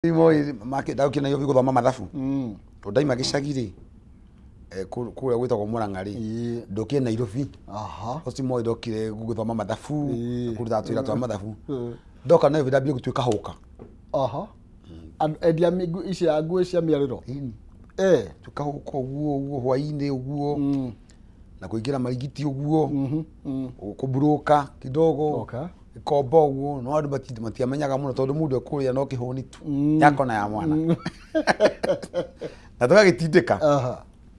Moi ndagũkire Nairobi gũthoma mathabu. Tondũ ndaima gĩcagi rĩ, kũrĩa gwĩtagwo Murang'a rĩ, ndokire Nairobi. Ũcio Moi ndokire gũthoma mathabu, kũruta twĩra twa mathabu. Ndoka Nairobi ndambire gũtuĩka hũka. Endia ici ya nguo cia mĩarĩro. Ĩni. Eh. Tuĩka hũka ũguo ũguo hwaĩ-inĩ ũguo na kũingĩra marigiti ũguo, kũmburuka kidogo, gĩkomba ũguo, no andũ matiamenyaga mũno tondũ mũndũ ekũrĩa no kĩhũni tu yakona ya mwana na tũgagĩtindĩka.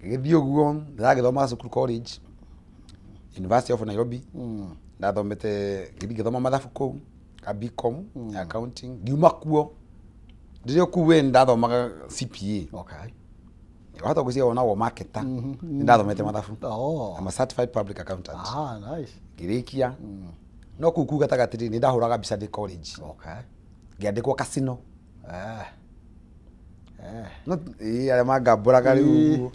Gĩgĩthiĩ ũguo ndĩragĩthoma cukuru college, University of Nairobi. Ndathomete, ngĩthiĩ ngĩthoma mathabu kũu ka BCom ya accounting. Ngiuma kuo, ndĩrĩ o kũu we ndathomaga CPA. Wahota gwĩciria wonagwo marketer, nĩ ndathomete mathabu. I'm a certified public accountant. Ah, nice. Ngĩrĩkia no kũu kũu gatagatĩ rĩ, nĩ ndahũraga mbica ndĩ college. Ngĩandĩkwo casino. No ĩĩ arĩa mangambũraga rĩu ũguo.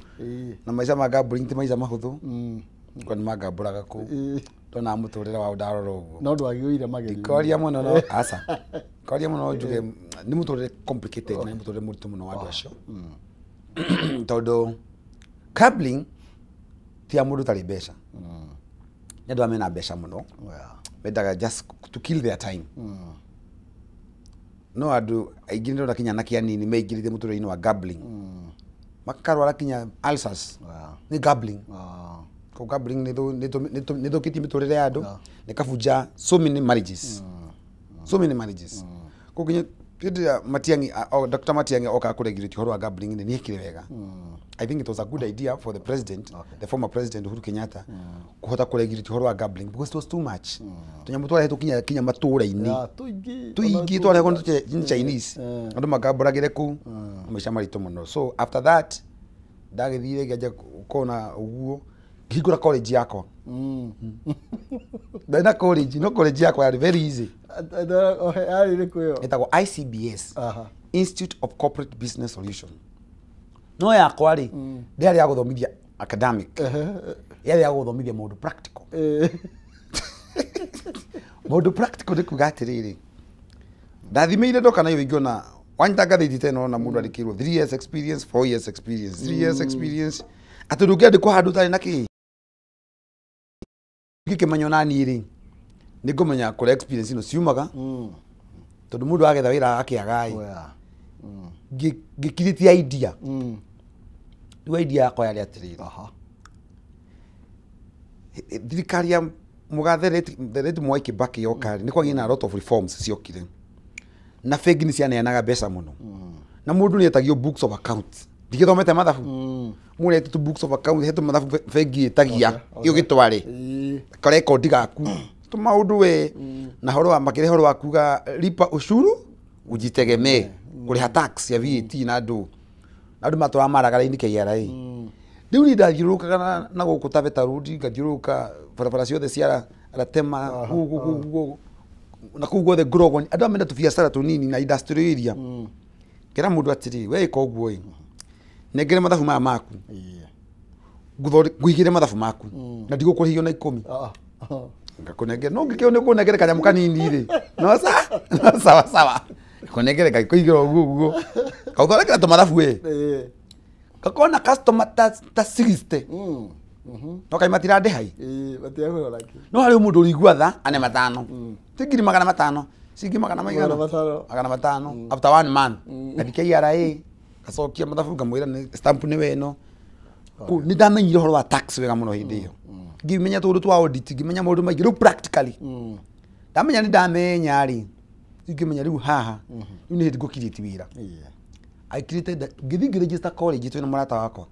Na maica ma gambling ti maica mahũthũ. Kwa nĩ mangambũraga kũu. Ndonaga mũtũrĩre wao ndarora ũguo. No ndwagĩũire magerio. Ndikoria mũno, no aca koria mũno njuge nĩ mũtũrĩre complicated na nĩ mũtũrĩre mũritũ mũno wa andũ acio, tondũ gambling ti ya mũndũ ũtarĩ mbeca. Nĩ andũ arĩa mena mbeca mũno mendaga just to kill their time. No andũ aingĩ nĩ ndona kinya na kĩanini meingĩrĩte mũtũrĩre-inĩ wa gambling, makarwara kinya ulcers. Nĩ gambling. Ko gambling nĩ thũkĩtie mĩtũrĩre ya andũ, nĩ kabunja so many marriages, so many marriages. Ko nginya hĩndĩ ĩrĩa Matiang'i, Dr. Matiang'i okaga kũregulate ũhoro wa gambling nĩ ekire wega. I think it was a good idea for the president, the former president Uhuru Kenyatta, kũhota kũregulate ũhoro wa gambling because it was too much. Tũnyamũ twarehetwo kinya kinya matũũra-inĩ. Yeah, tũingĩ. Tuingĩ twarehwo nĩ Chinese. Andũ makambũragĩre kũu maica maritũ mũno. So after that ndagĩthire ngĩanjia kuona ũguo, ngĩhingũra college yakwa. Ndarĩ na college, no college yakwa yarĩ very easy. Yarĩ ĩrĩkũ ĩyo? Ĩtagwo ICBS, Institute of Corporate Business Solution. No yakwa rĩ, ndĩarĩ ya gũthomithia academic, yarĩ ya gũthomithia maũndũ practical. Maũndũ practical nĩ kuga atĩrĩrĩ, ndathimĩire ndoka nayo ingĩona wanyita ngathĩti teno na mũndũ andĩkĩirwo 3 years experience, 4 years experience, 3 years experience, atĩ ndũngĩandĩkwo handũ ũtarĩ na kĩ ngĩkĩmenya. Ona niĩ rĩ, nĩ ngũmenya kũrĩa experience ĩno ciumaga, tondũ mũndũ agetha wĩra akĩaga ĩ, ngĩkirĩtia idea. Rĩu idea yakwa yarĩ atĩrĩrĩ, thirikari ya mũgathe the late Mwai Kibaki yoka rĩ, nĩ kwagĩa na a lot of reforms ciokire, na bengi nĩ cianeanaga mbeca mũno, na mũndũ nĩ etagio books of account. Ndigĩthomete mathabu, mũndũ etĩtwo books of account, hetwo mathabu bengi ĩtagia ĩyo gĩtware karekondi gaku tũ maũndũ we na horo wa makĩria horo wa kuga lipa ushuru ujitegemee, kũrĩha tax ya VAT, na andũ matũraga maragara-inĩ KRA. Rĩu niĩ ndathiũrũrũkaga na gũkũ Taveta Road, ngathiũrũrũka barabara ciothe cia Ratema gũkũ gũkũ gũkũ na kũu guothe ngũrogwo andũ aya mena tũbiacara tũnini na industrial area. Ngĩra mũndũ atĩrĩ, we ĩka ũguo ĩ, nengere mathabu maya maku, ngũigĩre mathabu maku na ndigũkũrĩhio na 10. Ngakũnengera, no ngĩkĩo nĩ kũnengere kanyamũ kanini rĩ, no sa no sawa sawa, kũnengere ngakũigĩra ũguo ũguo kaũthondekera tũmathabu ĩ, gakona customer ta 60. No kaĩ matirandĩha ĩ. Matiagũra nakĩ. No harĩ mũndũ ũrĩigua tha ane matano, ti 500,000, ciringi magana maigana? 500. 500. After one month ngathi KRA ngacokia mathabu, ngamwĩra nĩ stamp nĩ weno. Kũu nĩ ndamenyire ũhoro wa tax wega mũno hĩndĩ ĩyo, ngĩmenya tũndũ twa audit, ngĩmenya maũndũ maingĩ. Rĩu practically ndamenya nĩ ndamenya rĩ, rĩu ngĩmenya rĩu haha rĩu nĩ hĩndĩ ngũkirĩti wĩra. I created ngĩthiĩ ngĩregister college twĩna mũrata wakwa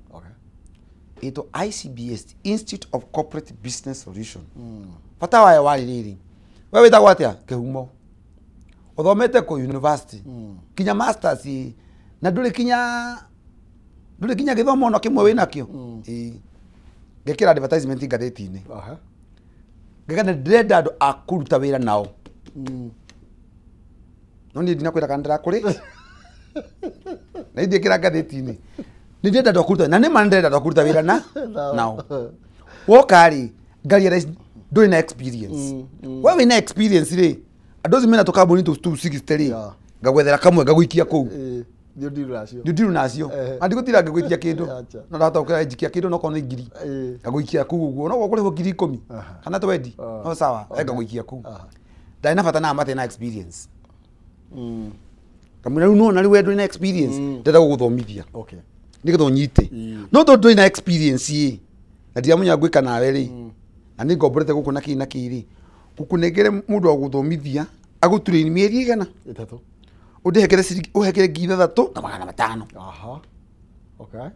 ĩtwo ICBS, Institute of Corporate Business Solution. Bata wayo warĩ rĩrĩ, we wĩtagwo atĩa? Kĩhumo. Ũthomete kũ? University kinya masters ĩ, na ndũrĩ kinya gĩthomo ona kĩmwe wĩnakĩo. Ĩ, ngekĩra advertisement ngathĩti-inĩ. Ngĩgana ndĩrenda andũ a kũruta wĩra nao. No niĩ ndinakwĩra kana ndĩrakũrĩ na ithiĩ ngathĩti-inĩ nĩ ndĩrenda andũ a kũruta, na nĩ ma nĩ ndĩrenda andũ a kũruta wĩra na nao. Woka rĩ, ngarealize ndũrĩ na experience. We wĩna experience rĩ, andũ acio mena tũkambuni tũ 260 rĩ, Ngagwethera kamwe ngagũikia kũu. Nĩ ũndiru nacio. Nĩ ũndiru nacio. Na ndigũtinda ngĩgwĩtia kĩndũ. No ndahota gũkĩra njikia kĩndũ no korwo nĩ ngiri. Ngagũikia kũu ũguo. No kũrĩhwo 10,000 kana 20. No sawa, ngagũikia kũu. Ndarĩ na bata na matarĩ na experience. Kamwĩra rĩu nĩwona rĩu we ndũrĩ na experience, ndĩrenda gũgũthomithia. Okay. Nĩgetha ũnyite. No tondũ ndũrĩ na experience ĩ, na ndiramenya ngwĩka nawe rĩ, na nĩ ngomborete gũkũ na kĩ na kĩ rĩ, ngũkũnengere mũndũ wa gũgũthomithia agũtrain mĩeri ĩigana? 3. Ũndĩhekere ciringi, ũhekere 3,500. Aha. Okay.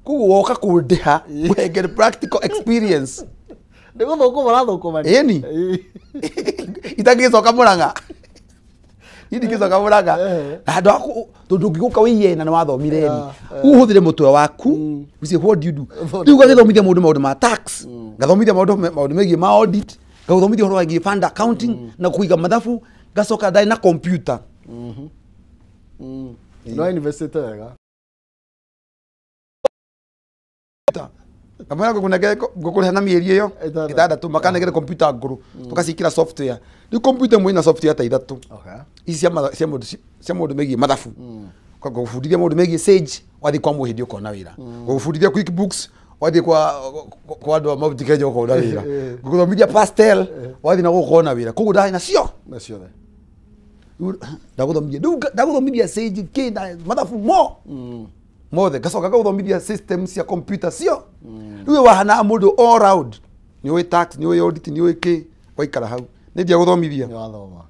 Koguo woka kũndĩha ũhengere practical experience. Nĩ gũthũkũma ũrathũkũma. Ĩni. Itangĩcoka Mũrang'a. Niĩ ndingĩcoka Mũrang'a. Na handũ ha tondũ ũngĩgũka wĩiye na nĩwathomire rĩ, ũhũthĩre mũtwe waku, you say what do you do? Rĩu ũgagĩthomithia mũndũ maũndũ ma tax, ngathomithia maũndũ megiĩ ma audit, ngagũthomithia ũhoro wĩgiĩ fund accounting na kũiga mathabu, ngacoka ndarĩ na computer. No investĩte wega. Kamwĩra ngũkũnengere ngũkũrĩha na mĩeri ĩyo 6 makanengere computer ngũrũ tũgaciĩkĩra software. Rĩu computer ĩmwe ĩna software ta 3. Okay. Ici cia maũndũ megiĩ mathabu. Ngũgũbundithia maũndũ megiĩ Sage, wathiĩ kwa Mũhĩndĩ ũkona wĩra. Ngũgũbundithia QuickBooks, wathiĩ kwa andũ a Mount Kenya ũkona wĩra. Ngũgũthomithia Pastel, wathiĩ na gũkũ ũkona wĩra. Koguo ndarĩ nacio. Na ciothe. Ndagũthomithia. Rĩu ndagũthomithia Sage kĩ na mathabu mo. Mothe ngacoka ngagũthomithia systems cia computer cio. Rĩu we wahana mũndũ all round. Nĩ ũĩ tax, nĩ ũĩ audit, nĩ ũĩ kĩ, waikara hau. Nĩ ndiagũthomithia. Nĩ wathoma.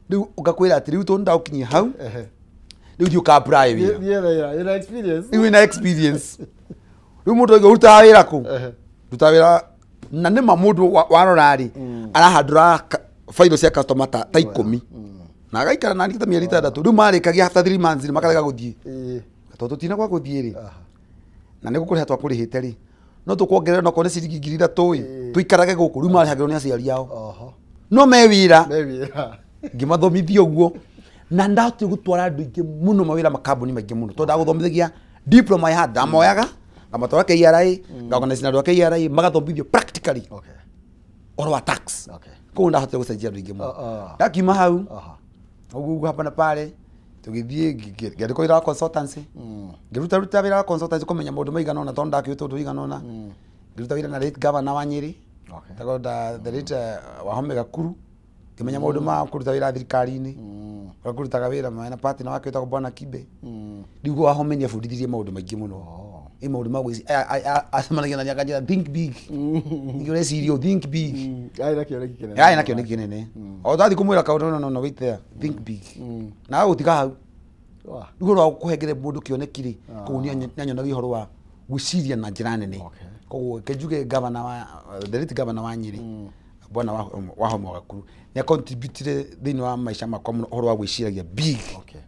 Rĩu ngakwĩra atĩ rĩu tondũ ndagũkinyia hau, rĩu thiĩ ũka apply wĩra. Thiĩ wĩra, wĩna experience. Rĩu wĩna experience. Rĩu mũndũ auga ũrutaga wĩra kũ? Rutaga wĩra na nĩma mũndũ warora rĩ, arahandũra failo cia customer ta 10. Na agaikara nani ta mĩeri 6. Rĩu marĩkagia after 3 months rĩ, makarega gũthiĩ. Tondũ tũtina gwa gũthiĩ rĩ, na nĩ gũkũrĩha twakũrĩhĩte rĩ, no tũkuongerera nokorwo nĩ ciringi 3,000 ĩ, tũikarage gũkũ. Rĩu marĩhagĩrwo nĩ aciari ao. No me wĩra. Me wĩra. Ngĩmathomithia ũguo. Na ndahotire gũtwara andũ aingĩ mũno mawĩra makambuni maingĩ mũno. Tondũ ndagũthomithagia diploma ya ndamoyaga, ngamatwara KRA, ngaorganize na andũ a KRA, magathomithio practically. Okay. Ũhoro wa tax. Okay. Koguo ndahotire gũcenjia andũ aingĩ mũno. Ndakiuma hau, ũguo ũguo hapa na pale, tũgĩthiĩ ngĩandĩkwo wĩra wa consultancy. Ngĩruta ruta wĩra wa consultancy kũmenya maũndũ maigana ũna tondũ ndakĩũĩ ũndũ ũigana ũna. Ngĩruta wĩra na late governor wa Nyĩrĩ. Okay. Tagwo the late Wahome Gakuru. Ngĩmenya maũndũ ma kũruta wĩra thirikari-inĩ. Ũrĩa kũrutaga wĩra na partner wake wĩtagwo Bwana Kibe. Rĩu Wahome nĩ abundithirie maũndũ maingĩ mũno. Ĩ maũndũ ma gwĩci, acemanagia na niĩ akanjĩra think big. Ningĩ ũreciria think big. Yarĩ na kĩoneki kĩnene. Yarĩ na kĩoneki kĩnene. O twathiĩ kũmwĩra kaũndũ, no, no, no, wait there. Think big. Na agũtiga hau. Rĩu ũhoro wa kũhengere mũndũ kĩoneki rĩ, koguo nĩ anyonagia ũhoro wa gwĩciria na njĩra nene. Koguo reke njuge governor wa, the late governor wa Nyĩrĩ, Bwana Wahome Gakuru, nĩ acontributire thĩinĩ wa maica makwa mũno ũhoro wa gwĩciragia big. Okay.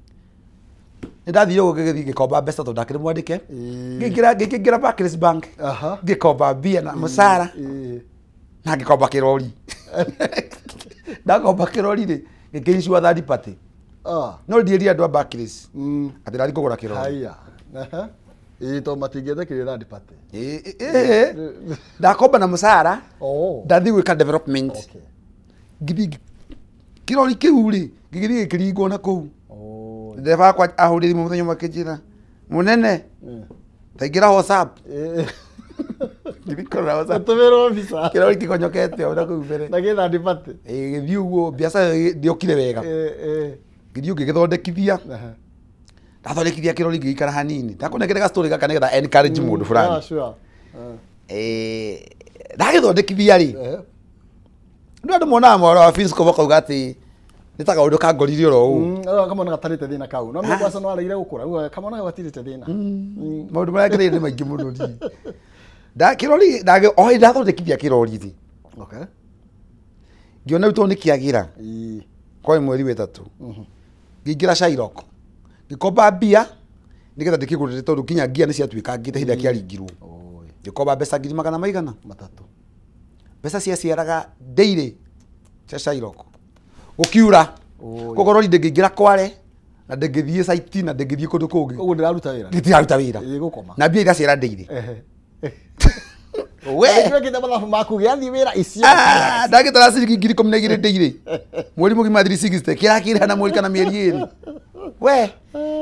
Nĩ ndathire ũguo ngĩgĩthiĩ ngĩkomba mbeca tondũ ndakĩrĩ mwandĩke. Ngĩingĩra Barclays Bank. Ngĩkomba mbia na mũcara. Na ngĩkomba kĩrori. Ndakomba kĩrori rĩ, ngĩkĩ-insure third party. No ndierie andũ a Barclays. Atĩ ndathiĩ kũgũra kĩrori. Haya. Ĩĩ, tondũ matingĩetĩkĩria third party. Ndakomba na mũcara. Ndathiĩ gwĩka development. Okay. Ngĩthiĩ kĩrori kĩu rĩ, ngĩgĩthiĩ gĩkĩringwo na kũu. Ndereba wakwa ahũrire thimũ mũthenya ũmwe akĩnjĩra, mũnene, taingĩra WhatsApp. Ngĩthiĩ kũrora WhatsApp. Tũmĩrwo mbica. Kĩrori kĩgonyokete o na kũu mbere. Na gĩ third party. Ĩĩ, gĩthiĩ ũguo, biacara ĩyo ndĩokire wega. Ngĩthiĩ ngĩgĩthondekithia. Ndathondekithia kĩrori ngĩgĩikara hanini. Ndakũnengere ga story gaka nĩgetha encourage mũndũ fulani. Ndagĩthondekithia rĩ, nĩ andũ monaga mohoro wa Fisco makauga atĩ nĩ ta kaũndũ kangorire oro ũũ. Kamwana gatarĩte thĩna kau. No mĩgwaca no aregire gũkũra. Rĩu kamwana gatirĩte thĩna. Maũndũ marĩa ngereire nĩ maingĩ mũno niĩ. Kĩrori, o hĩndĩ ndathondekithia kĩrori rĩ. Okay. Ngĩona rĩu tondũ nĩ kĩagĩra. Kwarĩ mweri wa 3. Ngĩingĩra Shylock. Ngĩkomba mbia nĩgetha ndĩkĩgũrĩre tondũ nginya ngia nĩ ciatuĩkangĩte hĩndĩ ĩrĩa kĩaringirwo. Ngĩkomba mbeca ngiri magana maigana? 3. Mbeca ciaciaraga daily cia Shylock. Gũkiura. Koguo rori ndĩngĩingĩra Kware na ndĩngĩthiĩ site na ndĩngĩthiĩ kũndũ kũngĩ. Koguo ndĩraruta wĩra. Ndĩraruta wĩra. Ĩĩ, gũkoma. Na mbia iraciara daily. We. Wekĩte mathabu maku gĩathiĩ wĩra icio. Ndagĩtara ciringi 12,000 ndĩirĩ mweri mũgima 360 kĩrakĩrĩha na mweri kana mĩeri ĩrĩ. We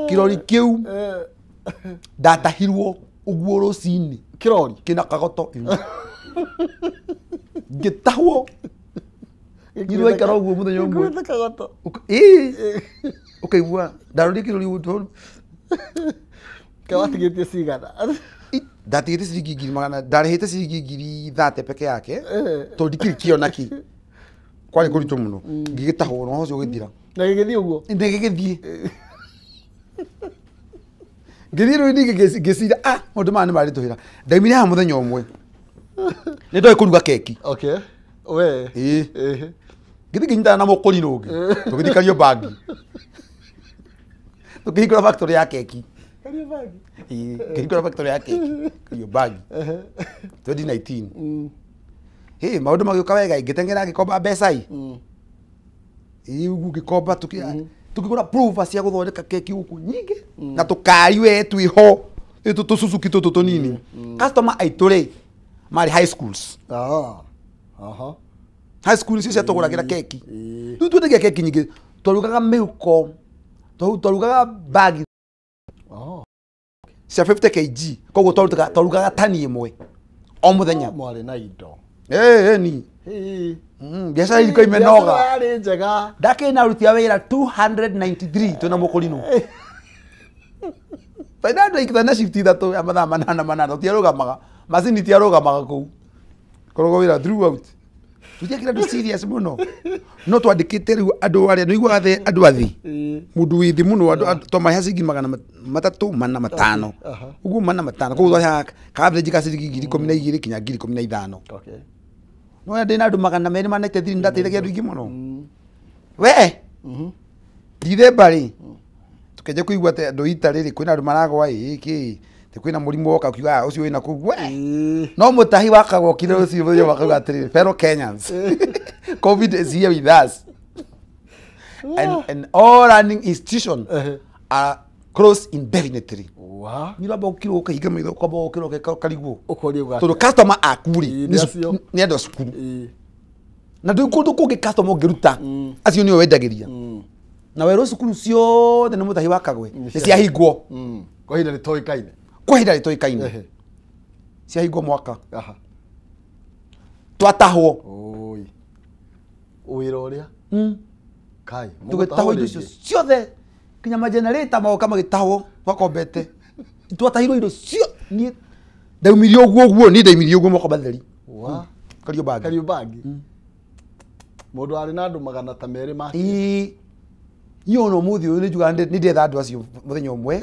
kĩrori kĩu ndatahirwo ũguo rũcinĩ. Kĩrori kĩna kagoto ngĩtahwo nyirwo aikara ũguo mũthenya ũmwe. Gĩkuĩte kagoto. Ĩĩ ũkaigua ndarorire kĩrori ũguo. Kawatigĩtie cigana? Ndatigĩte ciringi ngiri magana, ndarĩhĩte ciringi 30,000 peke yake tondũ ndikĩrĩ kĩo naki kwarĩ kũritũ mũno. Ngĩgĩtahwo na ũhoro ũcio ũgĩthira. Na gĩgĩthiĩ ũguo? Ngĩgĩthiĩ ngĩthiĩ rĩu ningĩ ngĩciria ah maũndũ maya nĩ marĩtũhĩra. Ndaumire haha mũthenya ũmwe nĩ ndoĩ kũruga keki. Okay. We. Ĩĩ. Ngĩthiĩ ngĩnyitana na mũkũrinũ ũngĩ tũgĩthiĩ Kariobangi tũkĩhingũra factory ya keki. Kariobangi? Ĩĩ, ngĩhingũra factory ya keki Kariobangi 2019. Hĩ maũndũ magĩũka wega ngĩteng'era ngĩkomba mbeca i. Ĩĩ ũguo ngĩkomba tũkĩgũra prover cia gũthondeka keki gũkũ nyingĩ na tũkari we twĩho tũsuzuki tũtũ tũnini. Customer aitũ rĩ marĩ high schools. High school icio ciatũgũragĩra keki. Rĩu twendagia keki nyingĩ, twarugaga mĩhuko, twarugaga bagi cia 50 kg koguo twarugaga tani ĩmwe o mũthenya. Mwarĩ na indo. Ĩĩ ni. Biacara iriko imenoga. Biacara yarĩ njega. Ndakĩrĩ na aruti a wĩra 293 twĩna mũkũrinũ. Twaina andũ aingĩ na shift ithatũ ya mathaa manana manana tũtiarũgamaga. Macini itiarũgamaga kũu. Koragwo wĩra throughout. Tũtiakĩrĩ andũ serious mũno. No twandĩkĩte rĩu andũ arĩa nĩ ũiguaga andũ athi. Mũndũ wĩ thĩ mũno andũ twamarĩha ciringi 300 400 500. Ũguo 400 500. Koguo twarĩhaga ka average ka ciringi 12,000 kinya 15,000. Okay. No ndĩ na andũ 293 ndateithagia andũ aingĩ mũno. We Dithemba rĩ tũkĩanjia kũigua atĩ andũ ita rĩrĩ kwĩna andũ maragwa ĩ kĩ atĩ kwĩna mũrimũ woka ũkiuga ũcio wĩna kũu we. No mũtahi wakagwokire rũciũ mũthenya makauga atĩrĩrĩ fellow Kenyans COVID is here with us and all learning institutions are closed indefinitely. Wa. Nĩ ũramba ũkirwo ũkahinga maitho ũkamba ũkĩrwo ũkarigwo. Ũkoria ũgaka. Tondũ customer aku rĩ Nĩ acio. nĩ andũ a cukuru. Na ndũĩ kũndũ kũngĩ customer ũngĩruta acio nĩo wendagĩria. Na werwo cukuru ciothe nĩ mũtahi wa Kagwe nĩ ciahingwo. Kwa ihinda rĩtoĩkaine. Kwa ihinda rĩtoĩkaine. Ciahingwo mwaka. Twatahwo. Oi. Wĩra ũrĩa? Kai. Tũgĩtahwo indo icio ciothe kinya magenerator magoka magĩtahwo twakombete. Twatahirwo indo cio niĩ ndaumirie ũguo ũguo niĩ ndaimirie ũguo moko matheri. Wa. Kariobangi. Kariobangi. Mũndũ arĩ na andũ 200 make. Ĩĩ. Niĩ ona ũmũthĩ ũyũ nĩ njugaga nĩ ndetha andũ acio mũthenya ũmwe.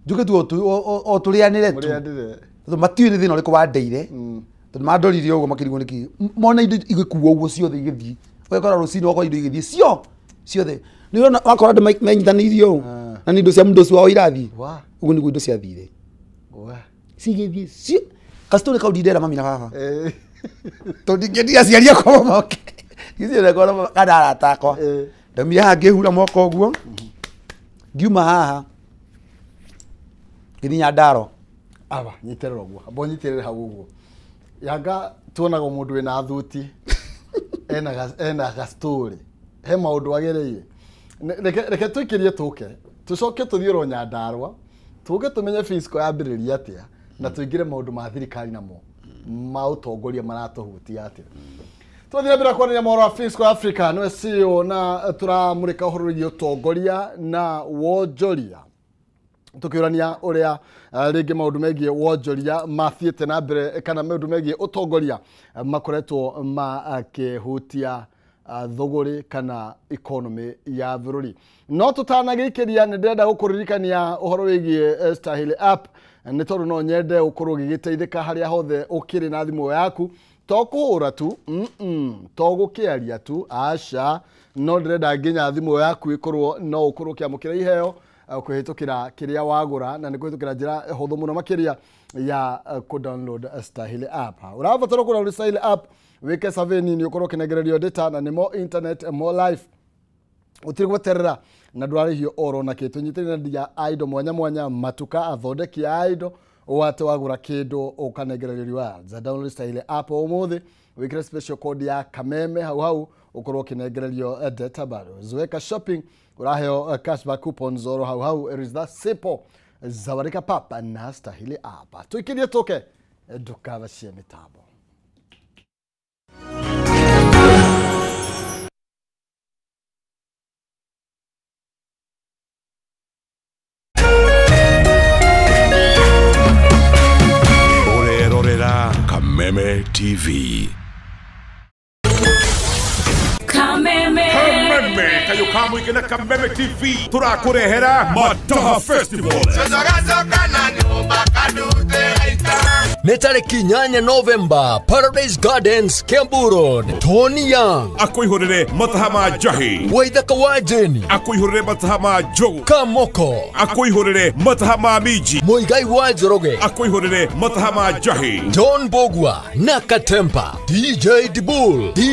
Njuge tu o tũrĩanĩre tu. Mũrĩanĩre. Tondũ matiũĩ nĩ thĩna ũrĩkũ wandeire. Tondũ mandorire ũguo makĩrigwo nĩkĩ. Mona indo igĩkuo ũguo ciothe igĩthiĩ. Ũgakora rũcinĩ wakora indo igĩthiĩ cio ciothe. Nĩ ũrona wakora andũ menyitanĩirie ũũ. Na nĩ indo cia mũndũ ũcio wao irathiĩ. Ũguo nĩguo indo ciathire. Cigĩthiĩ cio. Kastori kau ndindera mami na baba. Tondũ ndingĩendia aciari akwa moke. Ndingĩcienda kuona kana arata akwa. Ndaumire haha ngĩhura moko ũguo. Ngiuma haha. Ngĩthiĩ Nyandarua. Aba, nyitĩrĩra ũguo. Amba ũnyitĩrĩre hau ũguo. Yanga tuonaga mũndũ wĩna thuti. Ena ga story. He maũndũ agereire. Reke tũikĩrie tũke. Tũcoke tũthiĩ oro Nyandarua. Tũke tũmenye Fisco yambĩrĩria atĩa na tũingĩre maũndũ ma thirikari namo ma ũtongoria maratũhutia atĩa. Tũrathiĩ na mbere kwaranĩria mohoro wa Fisco Africa nĩwe CEO na tũramũrĩka ũhoro wĩgiĩ ũtongoria na wonjoria. Tũkĩũrania ũrĩa rĩngĩ maũndũ megiĩ wonjoria mathiĩte na mbere kana maũndũ megiĩ ũtongoria makoretwo makĩhutia thũgũrĩ kana economy ya bũrũri. No tũtanagĩikĩria nĩ ndĩrenda gũkũririkania ũhoro wĩgiĩ Stahili app nĩ tondũ no nyende ũkorwo ũgĩgĩteithĩka harĩa hothe ũkĩrĩ na thimũ yaku. To kũhũra tu, to gũkĩaria tu, aca, no ndĩrenda nginya thimũ yaku ĩkorwo no ũkorwo ũkĩamũkĩra iheo kũhĩtũkĩra kĩrĩa wagũra na nĩ kũhĩtũkĩra njĩra hũthũ mũno makĩria ya kũ download Stahili app. Ũrabatara kũ download Stahili app wĩke survey nini ũkorwo ũkĩnengererio data na nĩ more internet more life. Gũtirĩ gweterera na ndũrarĩhio oro na kĩ. Tũnyitĩrĩre na endia a indo mwanya mwanya, matuka, athondeki a indo Wate wagura kindu ukanengererio rewards. Download Stahili app umuthi wikire special code ya Kameme hau hau ukorwo ukinengererio data bundles. Weka shopping uraheo cashback coupons oro hau hau. It is that simple. Zawarika papa na Stahili app. Tuikirie tuke ndukavacie mitambo. Kameme TV. Kameme. Kameme kayo kamwe na Kameme TV turakurehera Mataha Festival. Nĩ tarĩki 8 November, Paradise Gardens, Kiambu Road. Tony Young akwihurire mataha ma Njahi, Waithaka wa Jeni akwihurire mataha ma Njogu, Kamoko akwihurire mataha ma Miji, Muigai wa Njoroge akwihurire mataha ma Njahi, John Bogwa na Katempa, DJ Dibul, DJ